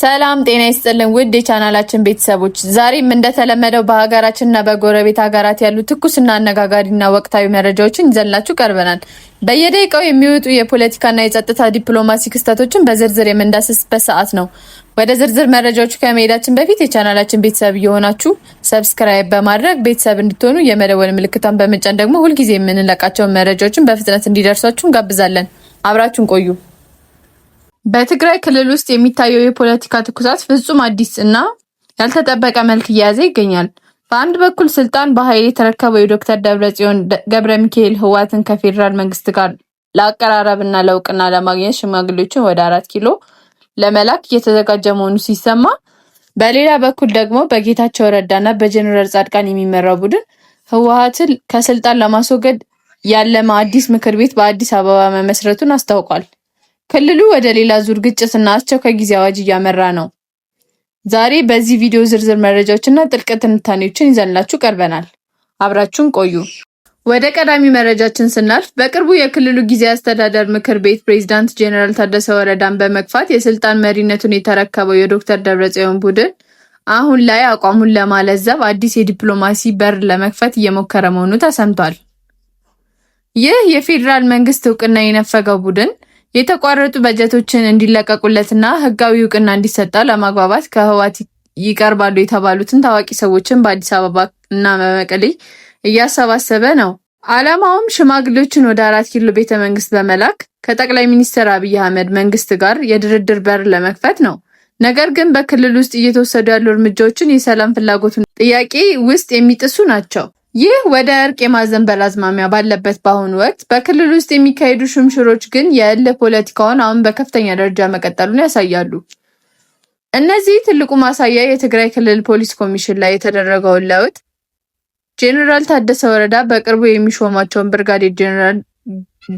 ሰላም ጤና ይስጥልን ውድ የቻናላችን ቤተሰቦች፣ ዛሬም እንደተለመደው በሀገራችንና በጎረቤት ሀገራት ያሉ ትኩስና አነጋጋሪና ወቅታዊ መረጃዎችን ይዘንላችሁ ቀርበናል። በየደቂቃው የሚወጡ የፖለቲካና የጸጥታ ዲፕሎማሲ ክስተቶችን በዝርዝር የምንዳስስበት ሰዓት ነው። ወደ ዝርዝር መረጃዎቹ ከመሄዳችን በፊት የቻናላችን ቤተሰብ እየሆናችሁ subscribe በማድረግ ቤተሰብ እንድትሆኑ፣ የመደወል ምልክቷን በመጫን ደግሞ ሁልጊዜ የምንለቃቸውን መረጃዎችን በፍጥነት እንዲደርሷችሁ እንጋብዛለን። አብራችሁን ቆዩ። በትግራይ ክልል ውስጥ የሚታየው የፖለቲካ ትኩሳት ፍጹም አዲስ እና ያልተጠበቀ መልክ እየያዘ ይገኛል። በአንድ በኩል ስልጣን በኃይል የተረከበው የዶክተር ደብረጽዮን ገብረ ሚካኤል ህወሓትን ከፌዴራል መንግስት ጋር ለአቀራረብ እና ለእውቅና ለማግኘት ሽማግሌዎችን ወደ 4 ኪሎ ለመላክ እየተዘጋጀ መሆኑ ሲሰማ፣ በሌላ በኩል ደግሞ በጌታቸው ረዳና በጀኔራል ጻድቃን የሚመራው ቡድን ህወሓትን ከስልጣን ለማስወገድ ያለመ አዲስ ምክር ቤት በአዲስ አበባ መመስረቱን አስታውቋል። ክልሉ ወደ ሌላ ዙር ግጭትና አስቸኳይ ጊዜ አዋጅ እያመራ ነው። ዛሬ በዚህ ቪዲዮ ዝርዝር መረጃዎችና ጥልቅ ትንታኔዎችን ይዘንላችሁ ቀርበናል። አብራችሁን ቆዩ። ወደ ቀዳሚ መረጃችን ስናልፍ፣ በቅርቡ የክልሉ ጊዜያዊ አስተዳደር ምክር ቤት ፕሬዝዳንት ጄኔራል ታደሰ ወረዳን በመግፋት የስልጣን መሪነቱን የተረከበው የዶክተር ደብረጽዮን ቡድን አሁን ላይ አቋሙን ለማለዘብ አዲስ የዲፕሎማሲ በር ለመክፈት እየሞከረ መሆኑ ተሰምቷል። ይህ የፌዴራል መንግስት እውቅና የነፈገው ቡድን የተቋረጡ በጀቶችን እንዲለቀቁለትና ህጋዊ እውቅና እንዲሰጠው ለማግባባት ከህወሓት ይቀርባሉ የተባሉትን ታዋቂ ሰዎችን በአዲስ አበባ እና በመቀሌ እያሰባሰበ ነው። ዓላማውም ሽማግሌዎችን ወደ 4 ኪሎ ቤተ መንግስት በመላክ ከጠቅላይ ሚኒስትር አብይ አህመድ መንግስት ጋር የድርድር በር ለመክፈት ነው። ነገር ግን በክልል ውስጥ እየተወሰዱ ያሉ እርምጃዎችን የሰላም ፍላጎቱን ጥያቄ ውስጥ የሚጥሱ ናቸው። ይህ ወደ እርቅ የማዘንበል አዝማሚያ ባለበት በአሁኑ ወቅት በክልል ውስጥ የሚካሄዱ ሹምሽሮች ግን የእልህ ፖለቲካውን አሁን በከፍተኛ ደረጃ መቀጠሉን ያሳያሉ። እነዚህ ትልቁ ማሳያ የትግራይ ክልል ፖሊስ ኮሚሽን ላይ የተደረገውን ለውጥ፣ ጄኔራል ታደሰ ወረዳ በቅርቡ የሚሾሟቸውን ብርጋዴር ጄኔራል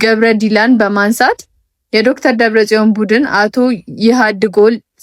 ገብረ ዲላን በማንሳት የዶክተር ደብረጽዮን ቡድን አቶ ይሃድጎ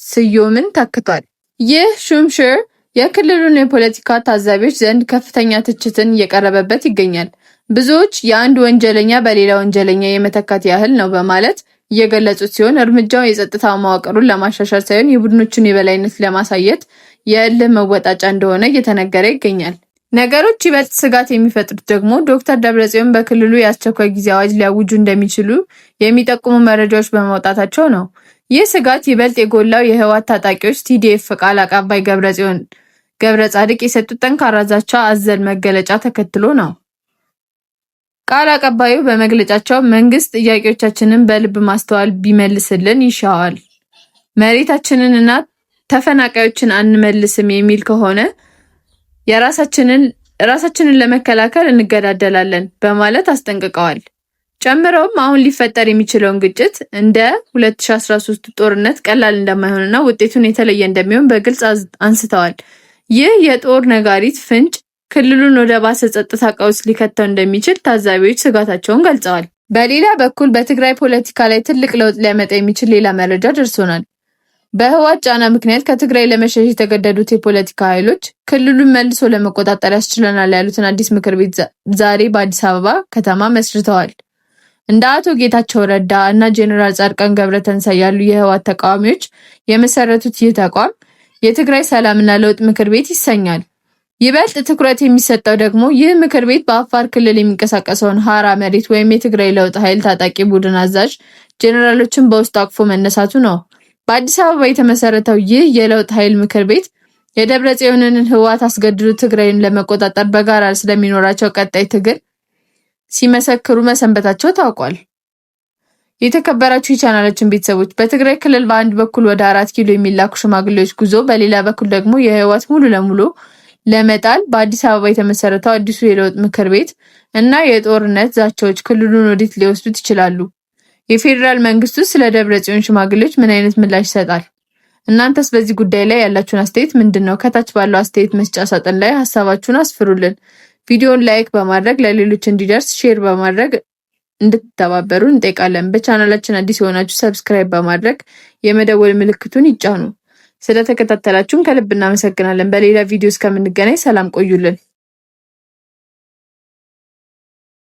ስዮምን ተክቷል። ይህ ሹምሽር የክልሉን የፖለቲካ ታዛቢዎች ዘንድ ከፍተኛ ትችትን እየቀረበበት ይገኛል። ብዙዎች የአንድ ወንጀለኛ በሌላ ወንጀለኛ የመተካት ያህል ነው በማለት እየገለጹት ሲሆን፣ እርምጃው የጸጥታ መዋቅሩን ለማሻሻል ሳይሆን የቡድኖችን የበላይነት ለማሳየት የእልህ መወጣጫ እንደሆነ እየተነገረ ይገኛል። ነገሮች ይበልጥ ስጋት የሚፈጥሩት ደግሞ ዶክተር ደብረጽዮን በክልሉ የአስቸኳይ ጊዜ አዋጅ ሊያውጁ እንደሚችሉ የሚጠቁሙ መረጃዎች በመውጣታቸው ነው። ይህ ስጋት ይበልጥ የጎላው የህወሓት ታጣቂዎች TDF ቃል አቀባይ ገብረጽዮን ገብረ ጻድቅ የሰጡት ጠንካራ ዛቻ አዘል መገለጫ ተከትሎ ነው። ቃል አቀባዩ በመግለጫቸው መንግስት ጥያቄዎቻችንን በልብ ማስተዋል ቢመልስልን ይሻዋል፣ መሬታችንን እና ተፈናቃዮችን አንመልስም የሚል ከሆነ የራሳችንን ራሳችንን ለመከላከል እንገዳደላለን በማለት አስጠንቅቀዋል። ጨምረውም አሁን ሊፈጠር የሚችለውን ግጭት እንደ 2013 ጦርነት ቀላል እንደማይሆንና ውጤቱን የተለየ እንደሚሆን በግልጽ አንስተዋል። ይህ የጦር ነጋሪት ፍንጭ ክልሉን ወደ ባሰ ጸጥታ ቀውስ ሊከተው እንደሚችል ታዛቢዎች ስጋታቸውን ገልጸዋል። በሌላ በኩል በትግራይ ፖለቲካ ላይ ትልቅ ለውጥ ሊያመጣ የሚችል ሌላ መረጃ ደርሶናል። በህወሓት ጫና ምክንያት ከትግራይ ለመሸሽ የተገደዱት የፖለቲካ ኃይሎች ክልሉን መልሶ ለመቆጣጠር ያስችለናል ያሉትን አዲስ ምክር ቤት ዛሬ በአዲስ አበባ ከተማ መስርተዋል። እንደ አቶ ጌታቸው ረዳ እና ጄኔራል ጻድቃን ገብረተንሳይ ያሉ የህወሓት ተቃዋሚዎች የመሰረቱት ይህ ተቋም የትግራይ ሰላምና ለውጥ ምክር ቤት ይሰኛል። ይበልጥ ትኩረት የሚሰጠው ደግሞ ይህ ምክር ቤት በአፋር ክልል የሚንቀሳቀሰውን ሀራ መሬት ወይም የትግራይ ለውጥ ኃይል ታጣቂ ቡድን አዛዥ ጄኔራሎችን በውስጡ አቅፎ መነሳቱ ነው። በአዲስ አበባ የተመሰረተው ይህ የለውጥ ኃይል ምክር ቤት የደብረ ጽዮንን ህወሓት አስገድዶ ትግራይን ለመቆጣጠር በጋራ ስለሚኖራቸው ቀጣይ ትግል ሲመሰክሩ መሰንበታቸው ታውቋል። የተከበራችሁ የቻናላችን ቤተሰቦች፣ በትግራይ ክልል በአንድ በኩል ወደ 4 ኪሎ የሚላኩ ሽማግሌዎች ጉዞ፣ በሌላ በኩል ደግሞ የህወሓት ሙሉ ለሙሉ ለመጣል በአዲስ አበባ የተመሰረተው አዲሱ የለውጥ ምክር ቤት እና የጦርነት ዛቻዎች ክልሉን ወዴት ሊወስዱት ይችላሉ? የፌዴራል መንግስቱ ስለ ደብረ ጽዮን ሽማግሌዎች ምን አይነት ምላሽ ይሰጣል? እናንተስ በዚህ ጉዳይ ላይ ያላችሁን አስተያየት ምንድን ነው? ከታች ባለው አስተያየት መስጫ ሳጥን ላይ ሀሳባችሁን አስፍሩልን። ቪዲዮን like በማድረግ ለሌሎች እንዲደርስ share በማድረግ እንድትተባበሩ እንጠይቃለን። በቻናላችን አዲስ የሆናችሁ subscribe በማድረግ የመደወል ምልክቱን ይጫኑ። ስለተከታተላችሁን ከልብ እናመሰግናለን። በሌላ ቪዲዮ እስከምንገናኝ ሰላም ቆዩልን።